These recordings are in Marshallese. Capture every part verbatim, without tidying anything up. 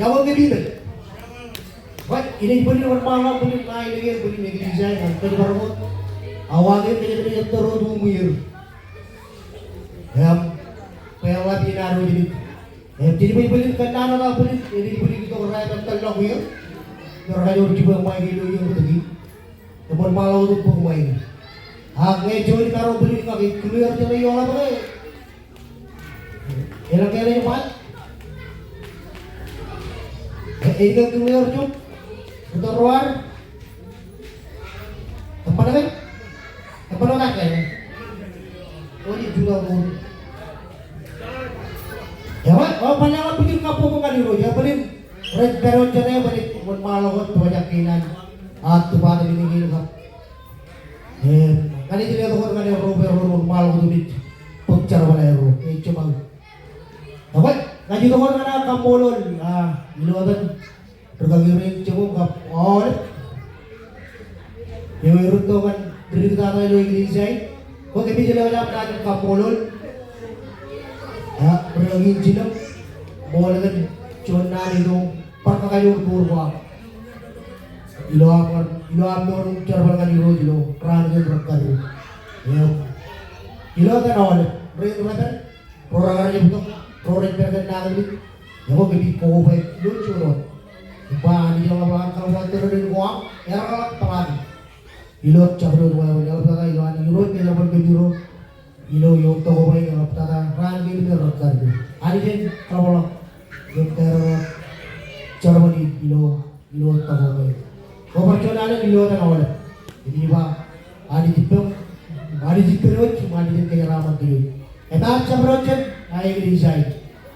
Iọkwe kōj kōmij bōlen. Bwe inaaj bōlen wōnṃaanḷọk bōlen ṇa in ekwe bōlen eklejia in kōjparok wōt. Ak waḷọk kōj kōjparok wōt ro tumwier. Im bwe eḷap iien ad wōj ṇe. Im jej bōlen kōnnaan eo aō bōlen, enaaj bōlen itok raelep tōl ḷọk iiō. Im rej jibwe ṃae ke ilo iiō bōtōki. Im wōnṃaanḷọk wōt bōk ṃae in. Ak ñe juon ippān ro bōlen ña ke kile er jeṇe ioḷapḷọk e. Elōñ ke enaaj ṃae. E, enaaj kile er juon. Ri tōl ro ad. Eṃṃan ke? Eṃṃan ke? Eo ej jutak ro. Ewi, o, bwe ña ḷak bwijin kabbokbok ñan Irooj, ewi, bōlen rej pād wōt jeṇe bwe ej wōnṃaanḷọk wōt pojak kein an ad tūbadmeen kein kab. E, ña ij letok wōt ñan erro bwe erro wōnṃaanḷọk wōt im ej bōk jerbal erro, ej jemān. Ewi, ña ij itok wōt ñan aō kaṃṃoolol, a, ilo etan ri-kaki rein jemem kab aolep eo erūtto ñan ri-diktata ilo eklejia in. Bwe kōmij lewōj aō naan in kaṃṃoolol. A, ri-kaki in Jilōñ, ṃool kōn juon naan ilo bar kakajoor mour ko aṃ. Ilo aṃ, ilo aṃ mour im jerbal ñan Irooj ilo raan kein rekkar. Eo. Ilo etan aolep rein rej pād, ro rekar jab itok, ro rej pād kōn nañinmej. Ewi, kōmij kobaik ilo juon wōt im ba Anij en ḷapḷọk an kaḷapḷọk tōrerein ko aṃ, eḷapḷọk tōmak ilo jabdewōt wāween, eḷaptata ilo an Irooj kōjerbal kōj ro ilo ioon tokbōn in, eḷaptata raan kein me rekkar. Anij en kaḷapḷọk im kōjerbal jerbal in ilo ilo tokbōn in. Kobar juon alen ilo etan aolep. Im ij ba Anij ippem, Anij ippem wōj, Anij en kōjeraaṃṃan kōj. Etan jabdewōt jān aō eklejia in.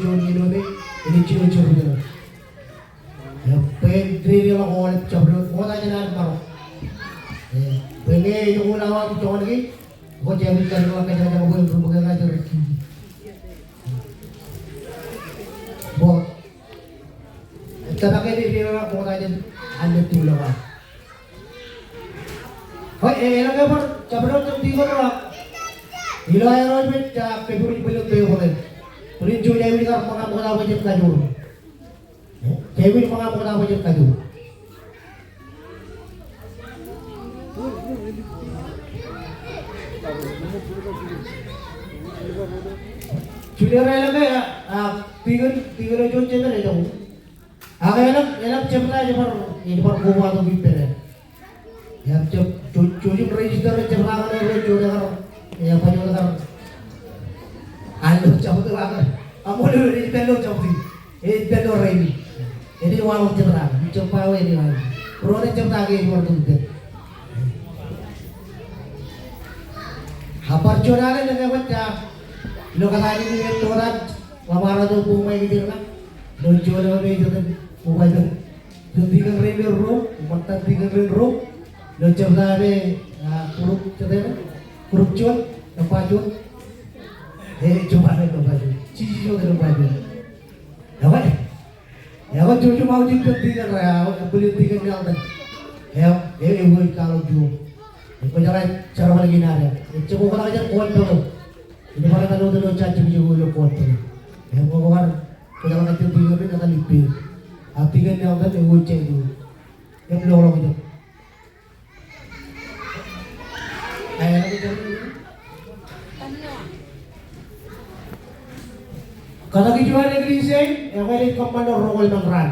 juon iien eo me enaaj jino jerbal. Eo, bwe en dedeḷọk aolep jabdewōt ṃokta jān an ṃarok. Eo, bwe ñe ejako awa im joñan kein, kwōj aikuj kajjitōk kōj kōjak bwe en ri ṃōkaj rej kiki. Bwe tōmak ke ededeḷọk ṃokta jān an ṃōttan ḷọk aō. Bwe, e, elōñ ke bar jabdewōt jān tikōn ro. Ilo aer ej baj, a, kōpooje bōlen tōprak. Bōlen juon aikuj kar ṃōñā ṃokta bwe jen kajoor. E, juon aikuj ṃōñā ṃokta bwe jen kajoor. Junior elōñ ke, a, a, tikōn, tikōn eo juon jemān ejako. Ak elōñ, elōñ jebta ej bar, ej bar kobatok ippān. Eo, jab, jo, jouj im register jebta kaṇ eo, juon ekar, eo, baj wōt ekar. Āinwōt jab wōt ekar. Aṃ ṃool eo, ej pād ilo jab wōt. Ej pād ilo rainin. Ej waḷọk jebta, ej jab ba wōt ej waḷọk. Bwe ren jebta ke ej bar tok ippān. Ak bar juon alen eo ke wōt, a, ilo kōtaan in ej toktak, ḷōṃaro tok bok ṃae kijer ṇa. Ilo juon eo me ej jab wōt, wōt eo. Ilo tikōn rein ro, ṃōttan tikōn rein ro. Ilo jebta me, a, group jete, group juon, nōṃba juon. E, jebta me nōṃba juon. Jiji juon nōṃba juon. Eo, eo, jouj im aujin tok tikōn ro, eo, bōlen tikōn Nelson. Eo, eo, eo, ej kwaḷọk juon. Eo, kwōjeḷā jerbal kein ad. Eo, ejako kōtak jān kōn pād eo. Ej bar etal wōt ilo judge eo ilo kōn pād eo. Eo, kwō kar Kwōjeḷā kajjitōk tikōn ro, etal ippāer. Ak tikōn Nelson eo ej judge. Im loḷọk itok. Kōtak ijo an eklejia in, ekwe ej kōṃṃan ilo roñoul emān raan.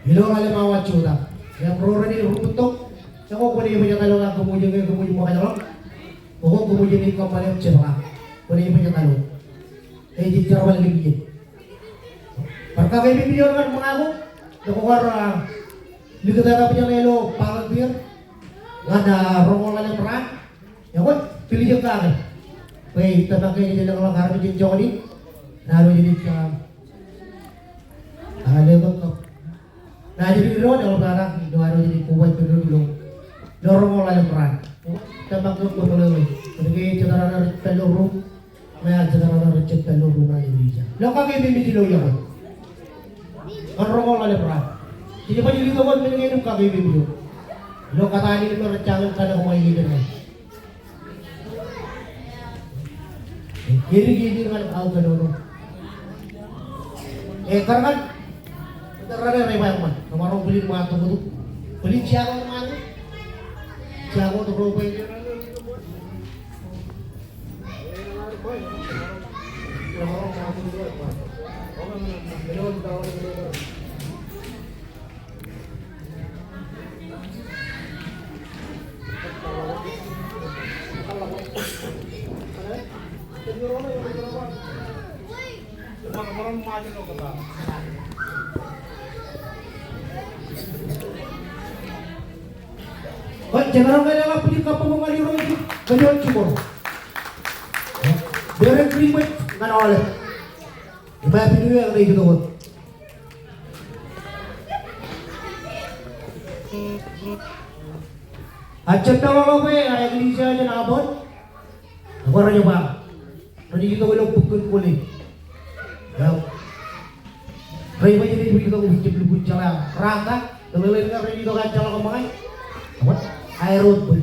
Ilo ḷalem awa jota. Im ro renaaj ruṃwij tok. Ekwe kwōnaaj baj etal wōt ak kōṃwij, ñe kōṃwij ṃōkajḷọk. Ekwe kōṃwij enaaj kōṃṃan im jebta. Kwōnaaj baj etal wōt. Ej jerbal kōn iien. Bar kake mimjilọk ñan ṃōñā ko, ekwe kwō kar, a, likūt aō bajjek ilo volunteer ñan, a, roñoul ḷalem raan. Ekwe, tiljek kake. Bwe ij tōmak ke enaaj lōñḷọk armej in joñan in. Naan eo jenaaj, a, a, letok kab Naaj ri ro, eḷap an ak ilo ad ej koba ippān doon ilo, ilo roñoul ḷalem raan. Tōmak ke kwōj ḷōḷḷap. Kōnke ej jet raṇe rej pād ilo ruum. Ñe ej jet raṇe rej jab pād ilo ruum an eklejia. Ilo kake mimij ilo iọkwe. Ñan roñoul ḷalem raan. Ij baj ilitok wōt men kein im kakeememej wōt ilo kōtaan in me rej jañin kōṇaan ṃōñā iien in. Edik iien in ñan aō kōnono. Ekar ñan, ekar ñan rej ba eṃṃan. Kōṃaroñ bōlen ṃaantok tok. Bōlen jiakon ṃaan. Jiakon tok ro bwe. Bwe jemaroñ ke leḷọk bwijin kabbokbok ñan Irooj, kōj wōt jimor. Merry Christmas ñan aolep. Im Happy New Year ñan ijo wōt. Ak jab meḷọkḷọk bwe eklejia jān Abon, ak rej ba, rej itok ilo bukun kole. Im rej ba rej itok ilo bukun kole. Raan ta, ḷeḷḷe in rej itok an jeḷā kōṃṃan. Ak aer wōt bwe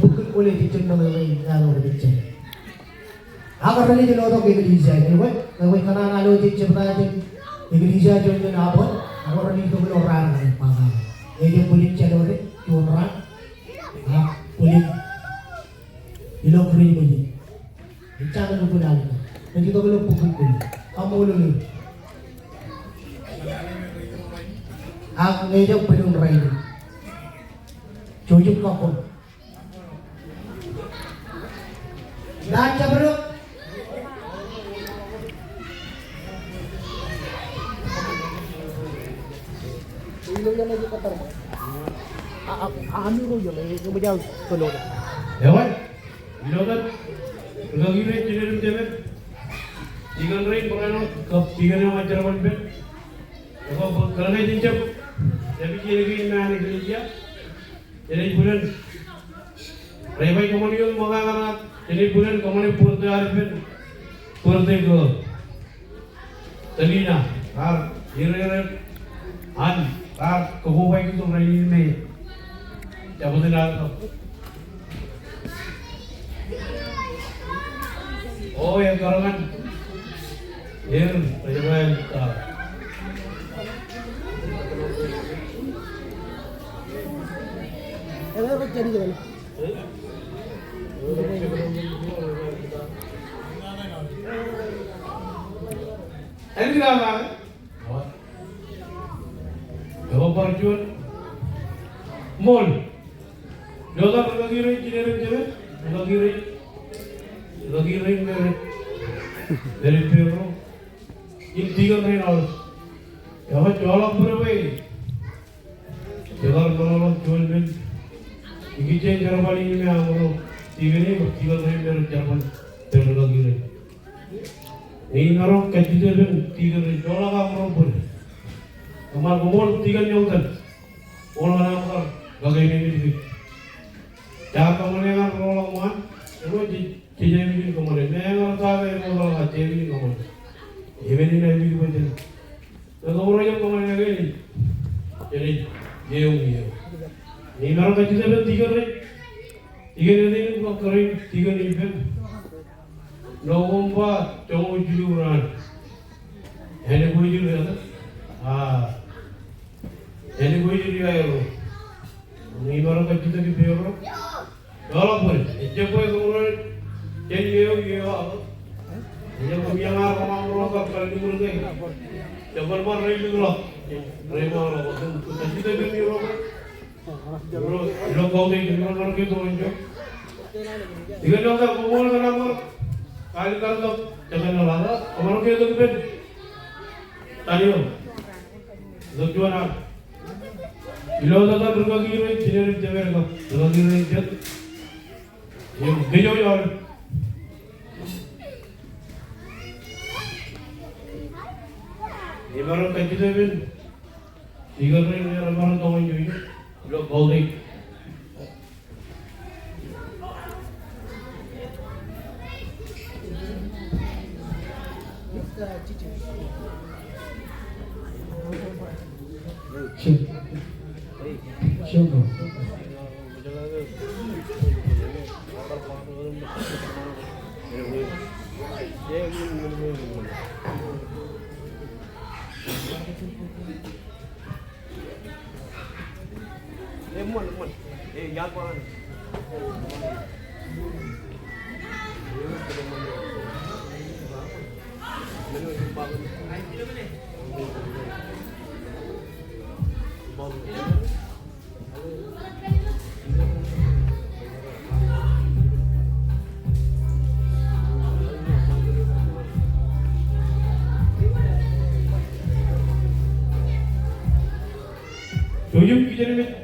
bukun kole ej jab meḷeḷe in ilo bukun kole. Ak rej lọtok eklejia, ewi, ewi kōṇaan ilo jej jepta jān eklejia juon jān Abon, ak rej itok ilo raan eo ej ba, ej bōlen January, juon raan, ak bōlen ilo Christmas. Ejjañin bōlen alen. Rej itok ilo bukun kole. Kaṃṃoolol. Ak ñe ejab bōlen rainin. Jouj im kakkōṃ. Ewan, ilo jet, rūkaki rein, jined im jemed, tikōn rein, barāinwōt kab tikōn eo an jerbal ippān. Ekwe, kōnke jen jab, jab ej iien kein naan eklejia. Jenaaj bōlen. Rej ba kōṃṃan iien ṃōkaj ñan ad. Jenaaj bōlen kōṃṃane birthday ad ippān. Birthday girl. Selina. Raar, ire, ire. An, raar, kobaik itok rainin me. Jabōt in ad. O, ekar ñan. Er, rej ba, a. Āinwōt aō, eo bar juon. Ṃool. Ilo etan rūkaki rein, jined im jemed, rūkaki rein, rūkaki rein me rej, me rej peḷḷọk. Im tikōn rein aolep. Eo ej joḷọk bōd bwe jekar meḷọkḷọk juon men. Ikijjien jerbal in me aṃro tikōn e, tikōn rein me rej jerbal, pād rūkaki rein. Im imaroñ kajjitōk ippān tikōn rein, joḷọk aṃro bōd. Kōṃṃan koṃṃool tikōn Ñoḷtōn. Ṃool ñan aṃ kar kakeememej kōj. Jaar kōṃṃane ñan roḷọk ṃaan, eo jej, jej aikuj in kōṃṃane. Meñe ear ta ke eṃootḷọk, jej aikuj in kōṃṃane. Eṃṃan in aikuj in kōṃṃane. Ekwe ro rej kōṃṃane ke ej, ej, ej, ej, ej. Im imaroñ kajjitōk ippān tikōn rein. Tikōn eo etan in kōn kōrā in, tikōn ippān. Nọkọm ba joñoul jilu raan. Anniversary eo, a, anniversary eo aer. Im imaroñ kajjitōk ippāerro. Joḷọk bōd, ejjab bwe kōṃro jān iiō, iiō aō. Ejjab bwe iiō aō kōṃro kab kar limur ke. Jab bwe ṃaan rej likḷọk. Rej ṃaanḷọk. Kajjitōk ippān irooj. Ilo, ilo kautiej, ilo ṃaan ke to enjoy. Ikōṇaan koṃṃool kōn aṃ kar kaalikkar tok, jekōṇaan ḷọk, koṃṃool ke tok ippān. Daniel. Tok juon an. Ilo etan rūkaki rein, jined im jemed kab rūkaki rein jet. Im kōj aolep. Imaroñ kajjitōk ippān. Tikōn rein me rej maroñ to enjoy ilo kautiej. Sure. Jouj im kijenmej.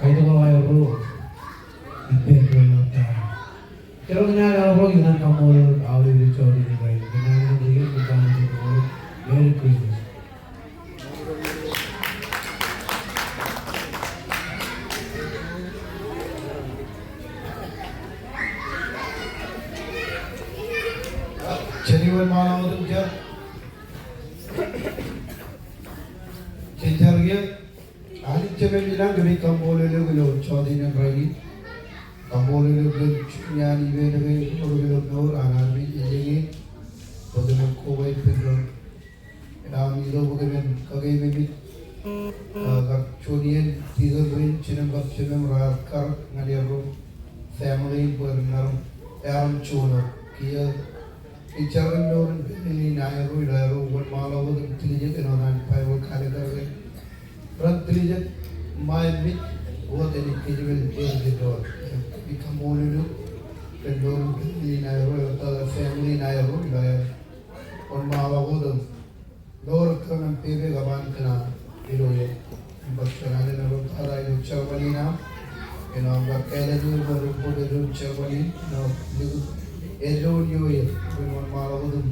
Kaitokḷọk aer ruo. Ej pād ilo ḷaptata. Jen bar kōṇaan aolep ro kōn kaṃṃoolol aolep ilo jota in rainin. Kōn aolep ro kōn kaṃṃoolol ro. Merry Christmas. Jen wōnṃaanḷọk wōt im jar. Jen jar kiiō. Anij Jemem ilañ, kōmij kaṃṃoolol eok ilo jota in rainin. Kaṃṃoolol eok kōn juon iaan ippān kein, ilo mour an armej eñin. Bwe kōmij koba ippān doon. Ilo aṃ itok bwe kōmin kakeememej, ah, kar juon iien dikon rein, jinen kab jemem raar kar ñan erro family in bwe ren maroñ, erom juon eo. Kiiō, ij jar kōn mour in family in aerro, ilo aerro wōnṃaanḷọk wōt im tiljek āinwōt an Bible calendar kein. Ren tiljek ṃae mej wōt im kōjepel er kōj doon. Ij kaṃṃoolol eok kōn mour in family in aerro, ilo tata family in aerro, ilo aer wōnṃaanḷọk wōt im lor kōn an pepe kab an kōṇaan ilo iien. Im bar juon alen ilo tata ilo jerbal in aṃ. Āinwōt aṃ kar kāālōt eō bwe ren bōk eddo jerbal in, āinwōt likūt eddo in ioer. Ren wōnṃaanḷọk wōt im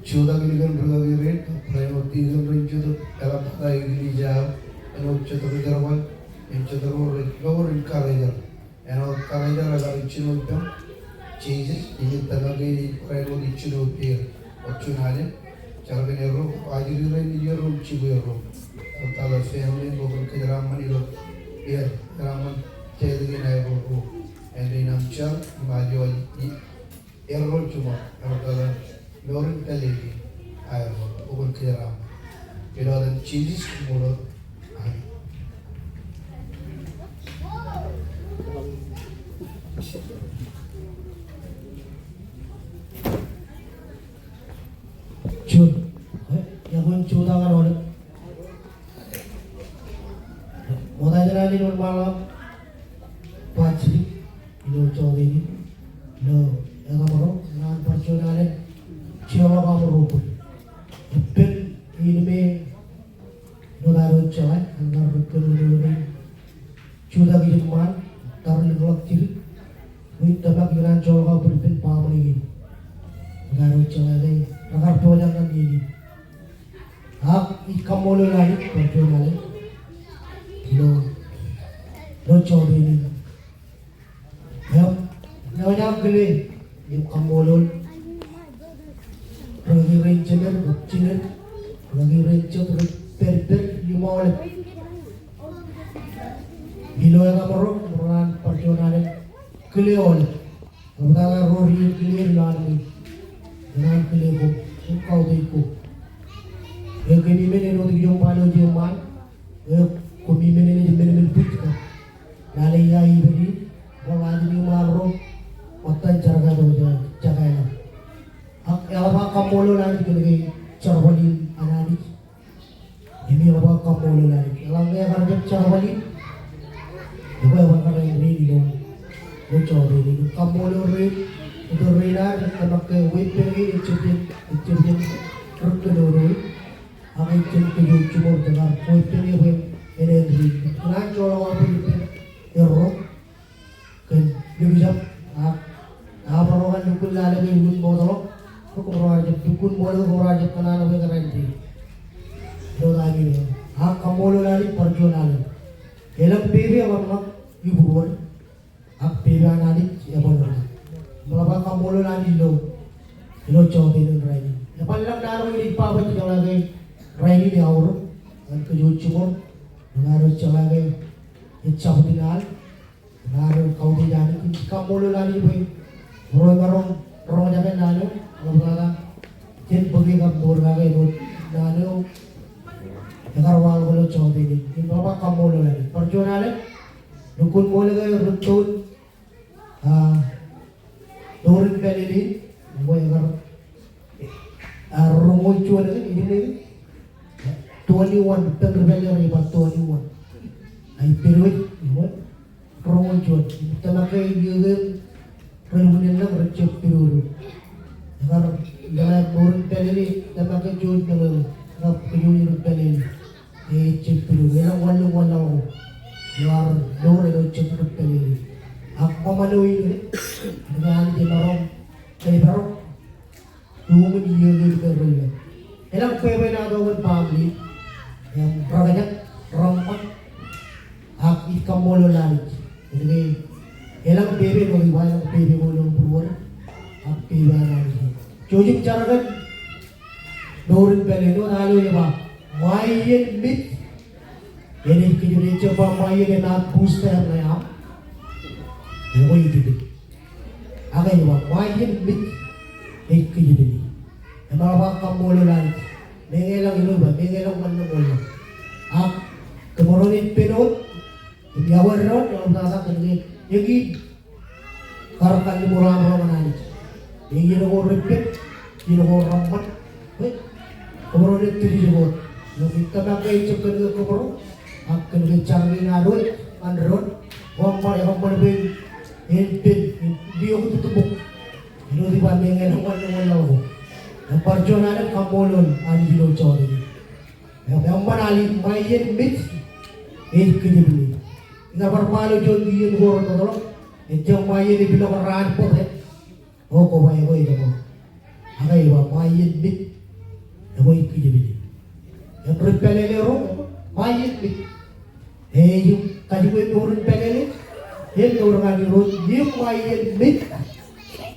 jutak likūt ri-kaki rein, āinwōt dikon rein, jutak eḷaptata eklejia eo, āinwōt jutak jerbal, im jutak ro rej lor in karijer. Āinwōt karijer ekar ijjino ippām Jisōs, im tōmak kein ej barāinwōt ijjino ippāer. Bar juon alen, jar kōn erro, ajri rein, iien ro im jibwe ro. Ilo tata family in bwe kwōn kōjeraaṃṃan ilo er, kōjeraaṃṃan death kein aerro ruo. Āindein aṃ jar, im ajo aō i Erro jiṃor, ilo tata mour in pālle in aerro, bwe kwōn kōjeraaṃṃan. Ilo etan Jisōs, koṃṃool. Amen. Juon, eh, eban juon alen. Ṃokta jān alen wōnṃaanḷọk, Patrick, ilo jota in, ilo etaṃro, ñan bar juon alen, Jeḷọk Amro Bōd. Epen in me ilo tata eo jeḷā, an kar ri kōnono in, jutak ijin ṃaan, tarlikḷọk jidik, im tōmak ikōṇaan joḷọk aō bōd ippān baaṃle in. Ilo tata eo jeḷā ke, rekar pojak ñan iien in. Ak ij kaṃṃoolol Anij bar juon alen ilo, ilo jota in. Im, ña ij kile im kaṃṃoolol ri-kaki rein jemed, ri-kaki rein jiner, ri-kaki rein jet, ri-pād ippād im aolep ilo etaṃro, im kōṇaan bar juon alen kile aolep. Ṃokta ro ri kile ilo aṃ, kōṇaan kile koṃ, im kautiej koṃ. Eo kōm imen āinwōt kijoñ ban eo jeṃaan, eo koṃ imen enaaj men men bwij kab lale ia ipād in, ro ajri im arro, ṃōttan jar kate eo jekāāl. Ak eḷap aō kaṃṃoolol Anij kōn ke jerbal in an Anij. Im eḷap aō kaṃṃoolol Anij. Eḷaññe ekar jab jerbal in, Ekwe, ebar kōrā in rein ilo, ilo jọteen in. Kaṃṃoolol rein, ri tōl rein ad, tōmak ke weeppān kein ejjab jen, ejjab jen ri kōnono in. Ak ejjab kōj jiṃor jekar weeppān e bwe en āindein. Ikōṇaan joḷọk aō bōd ippān erro kōn likjab ak aorōk an lukkuun lale ke lukkuun mootḷọk, lukkuun ro ar jab, lukkuun ṃool ke ro ar jab kōṇaan bwe kōrā in ri. Ilo ta in e. Ak kaṃṃoolol Anij bar juon alen. Elōñ pepe eṃṃan ṇe ibūruon. Ak pepe an Anij eban ṇe. Im ḷap aō kaṃṃoolol Anij ilo, ilo jọteen in rainin. Eban lōñ naan ko inaaj ba bwe jeḷā ke rainin eaorōk ñan kōj jiṃor. Ñan ro jeḷā ke ejjab iten al. Ñan ro kautiej Anij im kaṃṃoolol Anij bwe ro emaroñ roñjake naan eo, ḷaptata jān bōke kab mour kake āinwōt naan eo ekar waḷọk ilo jọteen in. Im ḷap aō kaṃṃoolol Anij. Bar juon alen, lukkuun ṃool ke ri tōl, a, tōl in pālele in, bwe ekar, a, roñoul juon in, in, in, twenty-one, ippān ri pālle rej ba twenty-one. Ak ippān wōj, ippān roñoul juon. Tōmak ke iiō ke ren unin lōñ rej jab pidodo. Ekar, ekar tōl in pālele, tōmak ke juon meḷeḷe, ekar kōj jiṃor pālele. Ejjab pidodo, elōñ wanlōñ wanlaḷ ko. Ilo ad mour ilo jab pālele. Ak ṃōṃan eo in, āinwōt Anij emaroñ kōjparok iuṃwin iiō kein ke ren lōñ. Elōñ bwebwenato kōn baaṃle in, im rekajak, reṃṃan, ak ij kaṃṃoolol Anij. Kōnke elōñ pepe eo ej ba elōñ pepe ko ilo būruon, ak pepe an Anij. Jouj im jar kōn tōl in pālele eo, āinwōt eo ej ba, ṃae iien mit, enaaj kōjepel. Ejjab ba ṃae iien, enaaj booster ṇe aṃ. Ekwe ejepel. Ak ej ba ṃae iien mit ej kōjepel. Im ḷap aō kaṃṃoolol Anij. Meñe elōñ ilo ba, meñe elōñ wanlōñ wanlaḷ. Ak kōmro naaj pen wōt im iọkwe doon, ḷaptata kōnke eñin kar kalliṃur aṃro ñan Anij. Im iien ko reppen, iien ko reṃṃan, bwe kōmro naaj tijjitōk wōt. Im ij tōmak ke ejjab kōnke kōmro, ak kōnke jar kein ad wōj ñan doon, koṃṃan, ekōṃṃan bwe en pen, en pen, en pen oktak bok. Āinwōt ij ba meñe elōñ wanlōñ wanlaḷ ko. Im bar juon alen kaṃṃoolol Anij ilo jọteen in. Im eṃṃan al in, ṃae iien mit ej kōjepel. Ikar bar ba ilo juon iien ko remootḷọk, ejjab ṃae iien ej pād ḷọk raan bōtōk. O, koba ekwe ej ba. Ak ej ba ṃae iien mit, ekwe ej kōjepel. Im ri pālele ro, ṃae iien mit. Ej im kajiṃwe mour in pālele, im mour ñan Irooj, im ṃae iien mit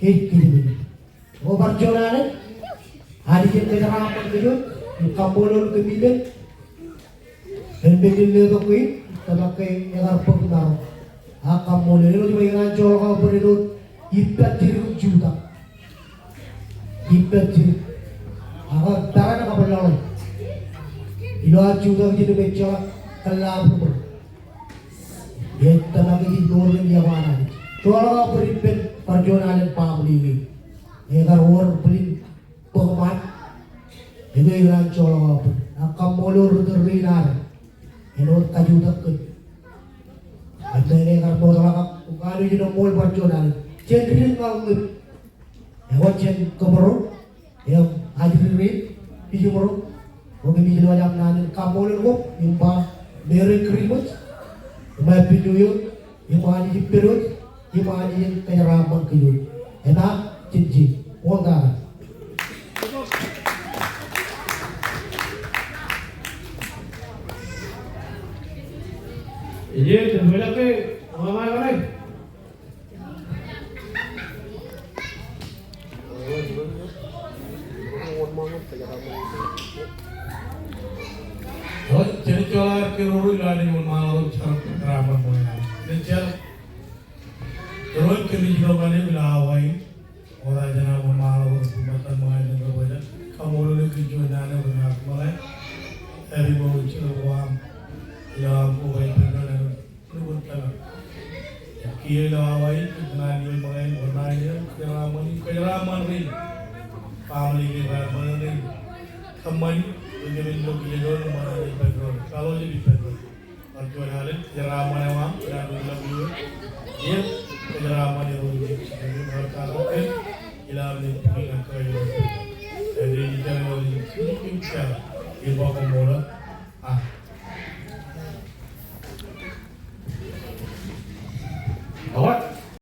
ej kōjepel. Bar juon alen, Anij en kōjeraaṃṃan kōj wōj, im kaṃṃoolol kōmij men, men in letok kein, tōmak ke ekar bōk maro. Ak kaṃṃoolol, āinwōt ij ba ikōṇaan joḷọk aō bōd āinwōt ippān jidik im jutak. Ippān jidik. Ak peran kab laḷ. Ilo aō jutak ijin im ejjeḷọk kōllaḷ bōd. Ej tōmak ijin mour in iọkwe an Anij. Joḷọk aō bōd ippān bar juon alen baaṃle kein. Ekar wōr bōlen bōk ṃaan. Ekwe ikōṇaan joḷọk aō bōd. Ak kaṃṃoolol ri tōl rein ad āinwōt kajutak kōn. Ak meñe ekar mootḷọk ak ukān ijin eṃṃool bar juon alen. Jen dik ñan ṃweo. Ekwe jen kōmro, im ajri rein, ijiṃro, bwe kōmij lewōj aṃ naan in kaṃṃoolol koṃ, im ba Merry Christmas, im Happy New Year, im Anij ippād wōj, im Anij en kōjeraaṃṃan kōj wōj. Etan, jen jab, ṃool tata. Ije, jen pojak ke, ṃōṃa kaṇe. Jen joḷọk ke ro ilo Anij wōnṃaanḷọk jar kōn kōjeraaṃṃan ṃōñā. Jen jar. Irooj, kōmij itok ñan eok ilo awa in. Ota jān aṃ wōnṃaanḷọk ilo ṃōttan ṃōñā in, jen kōpojak. Kaṃṃoolol eok kōn juon naan eo kwōnaaj ṃōñā. Āinwōt ilo aṃ, ilo aṃ koba ippān doon āinwōt lukkuun tōmak. Kiiō ilo awa in, kōn naan in ṃōñā in, kōjeraaṃṃan in, kōjeraaṃṃan rein. Family kein raar ṃōṇōṇō in. Kōṃṃani, kōn kōmij lo kiiō doon, ṃōṇōṇō in ippān doon. Fellowship ippān doon. Bar juon alen, kōjeraaṃṃan eo aṃ, ilo an ri ḷọk eo. Im kōjeraaṃṃan eo aṃ, ilo an ri ḷọk eo. Āindein ijeḷā eo rej jijet im jar, im ba koṃṃool ḷọk.